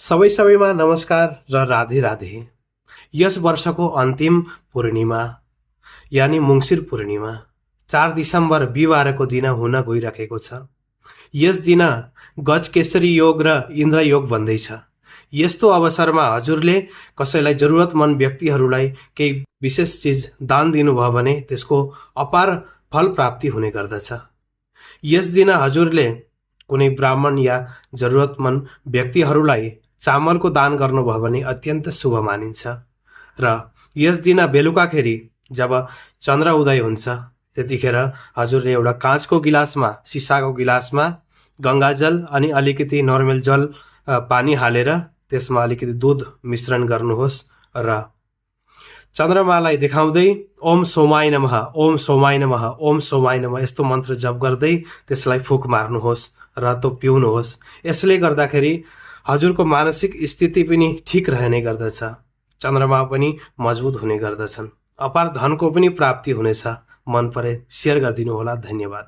सबैमा नमस्कार र राधे राधे। यस वर्षको अन्तिम पूर्णिमा यानि मुङ्सिर पूर्णिमा 4 दिसम्बर बिहिबारको दिन हुन गइरहेको छ। यस दिन गजकेसरी योग र इन्द्र योग बन्दैछ। यस्तो अवसरमा हजुरले कसैलाई जरुरतमन्द व्यक्तिहरूलाई केही विशेष चिज दान दिनुभयो भने त्यसको अपार फल प्राप्ति हुने गर्दछ। यस दिन हजुरले कुनै ब्राह्मण या जरुरतमन्द व्यक्तिहरूलाई चामलको दान गर्नुभयो भने अत्यन्त शुभ मानिन्छ। र यस दिन बेलुकाखेरि जब चन्द्र उदय हुन्छ त्यतिखेर हजुरले एउटा काँचको गिलासमा, सिसाको गिलासमा गङ्गाजल अनि अलिकति नर्मल जल पानी हालेर त्यसमा अलिकति दूध मिश्रण गर्नुहोस् र चन्द्रमालाई देखाउँदै ओम सोमाय नमः, ओम सोमाय नमः, ओम सोमाय नमः यस्तो मन्त्र जप गर्दै त्यसलाई फुक मार्नुहोस् र त्यो पिउनुहोस्। यसले गर्दाखेरि हजुरको मानसिक स्थिति पनि ठीक रहने गर्दछ, चन्द्रमा पनि मजबुत हुने गर्दछन्, अपार धनको पनि प्राप्ति हुनेछ। मन परे शेयर गरिदिनु होला। धन्यवाद।